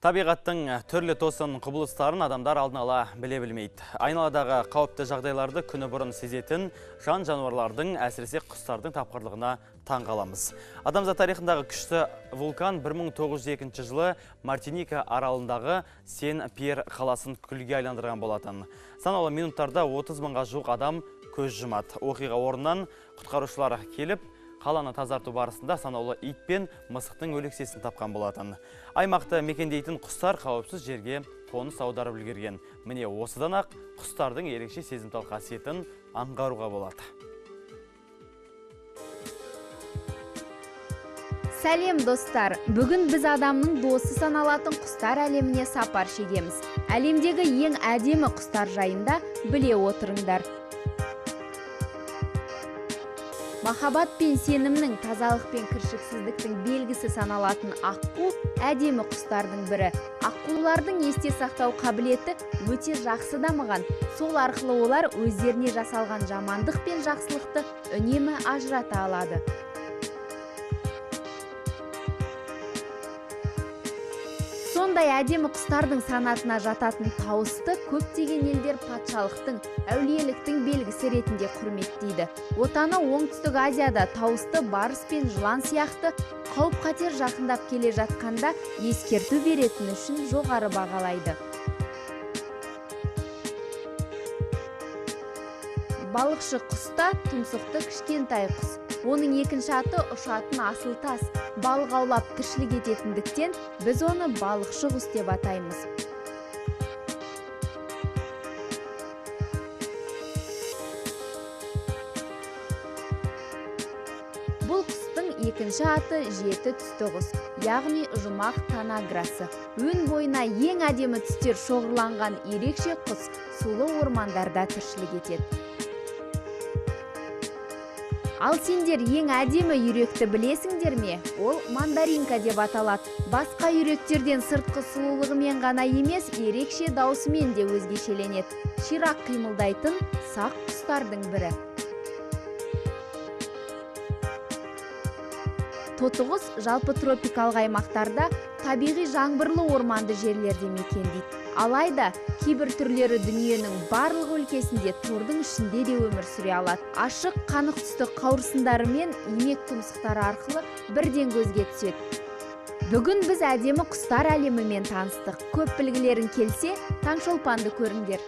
Табиғаттың түрлі тосын құбылыстарын адамдар алдын ала біле білмейді. Айналадағы қауіпті жағдайларды күні бұрын сезетін жан-жануарлардың, әсіресе құстардың тапқырлығына таң қаламыз. Адамзат тарихындағы күшті вулкан 1902 жылы Мартиника аралындағы Сен-Пьер қаласын күлге айландырған болатын. Санаулы минуттарда 30 мыңға жуық адам көз жұмады. Оқиға орнынан құтқарушылар келіп, қаланы тазарту барысында санаулы ит пен мысықтың өлексесін тапқан болатын. Аймақты мекендейтін құстар қауіпсіз жерге қоныс аударып үлгерген. Міне осыдан ақ құстардың ерекше сезімтал қасиетін аңғаруға болады. Сәлем достар! Бүгін біз адамның досы саналатын құстар әлеміне сапар шегеміз. Әлемдегі ең әдемі құстар жайында біле отырыңдар. Махаббат пен сенімнің, тазалық пен кіршіксіздіктің белгісі саналатын аққу әдемі құстардың бірі. Аққулардың есте сақтау қабілеті өте жақсы дамыған. Сол арқылы олар өздеріне жасалған жамандық пен жақсылықты үнемі ажырата алады. Сондай әдемі құстардың санатына жататын тауысты көптеген елдер патшалықтың, әулиеліктің белгісі ретінде құрметтейді. Отаны Оңтүстік Азияда тауысты барыс пен жылан сияқты қауіп-қатер жақындап келе жатқанда ескерту беретін үшін жоғары бағалайды. Балықшы құста тұмсықты кішкентай құс. Оның екінші аты ұшатын асыл тас. Балық аулап тіршілік ететіндіктен біз оны балықшы құс деп атаймыз. Бұл құстың екінші аты жеті түсті құс, яғни жұмақ танаграсы. Өн бойына ең әдемі түстер шоғырланған ерекше құс сулы ормандарда тіршілік етеді. Ал сендер ең әдемі үйректі білесіңдер ме? Ол мандаринка деп аталады. Басқа үйректерден сыртқы сұлулығымен ғана емес, ерекше даусымен де өзгешеленеді. Ширақ қимылдайтын сақ құстардың бірі. Тотықұс жалпы тропикалық аймақтарда табиғи жаңбырлы орманды жерлерде мекендейді. Алайда кейбір түрлері дүниенің барлық өлкесінде тордың ішінде де өмір сүре алады. Ашық қанық түсті қауырсындары мен имек тұмсықтары арқылы бірден көзге түседі. Бүгін біз әдемі құстар әлемімен таныстық. Көп білгілерің келсе, Таңшолпанды көріңдер.